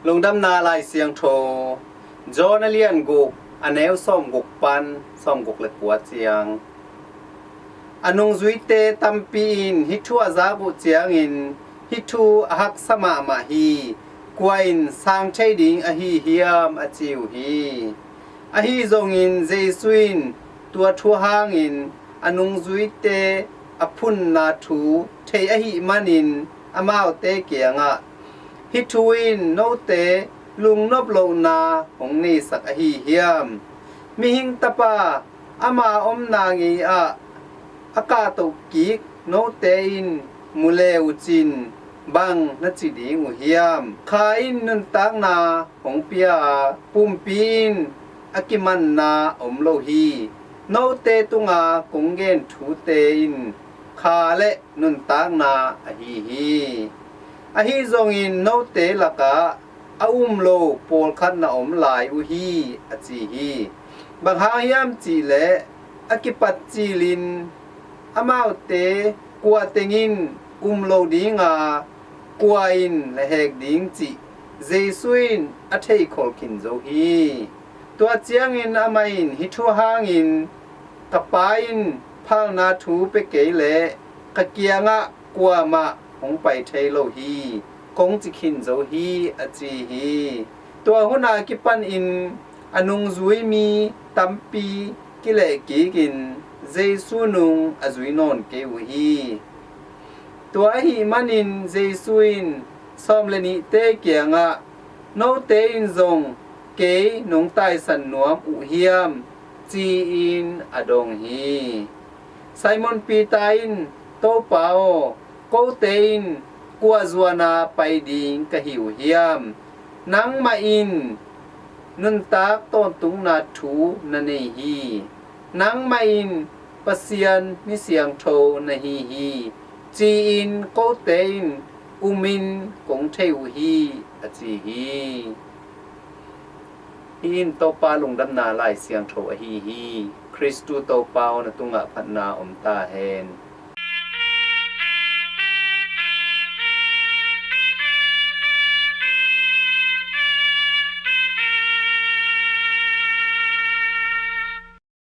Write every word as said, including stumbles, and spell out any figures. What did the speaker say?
Lungdamna Lai Siangtho, John a lian guk, a neu sawmguk pan sawmguk le kua ciang. A nungzuite tampi in hih thu a zak uh ciangin, "Hih thu a haksa mahmah hi, kua in sang thei ding ahi hiam?" a ci uh hi. Ahi zongin Jesu in tua thu hangin a nungzuite a phunna thu thei ahih manin amaute kiangah, "Hih thu in note lungnop lohna hong neisak ahi hiam? Mihing Tapa ama omna ngei ah a kahtoh kik note in mu le uh cin bang na ci ding uh hiam? Kha in nuntakna hong pia a, pumpi in a kimanna om lo hi. Note tunga kong gen thute in kha le nuntakna ahi hi. Ahi zongin note lakah a um lo pawlkhat na om lai uh hi," a ci hi. Bang hang hiam cihleh a kipat cilin amaute kua teng in um lo dinga, kua in na hek ding cih Jesu in a theikhol khin zo hi. Tua ciangin amah in, "Hih thu hangin ka Pa in phalna thu pia kei leh ka kiangah kuamah hong pai thei lo hi, kong ci khin zo hi," a ci hi. Tua hun a kipanin a nungzui mi tampi kilehkikin Jesu nung a zui nawn kei uh hi. Tua ahih manin Jesu in sawm le nihte kiangah, "Note in zong kei nong taisan nuam uh hiam?" ci-in a dong hi. Simon Peter in, "Topa aw, kote in kua zuana pai ding ka hi uh hiam? Nangmah in nuntak tawntungna thu na nei hi. Nangmah in Pasian mi siangtho na hi hi, ci-in kote in umin kong thei uh hi," a ci hi. Hih in Topa lungdamna Lai Siangtho ahi hi. Khristu Topa aw, na tungah phatna om ta hen.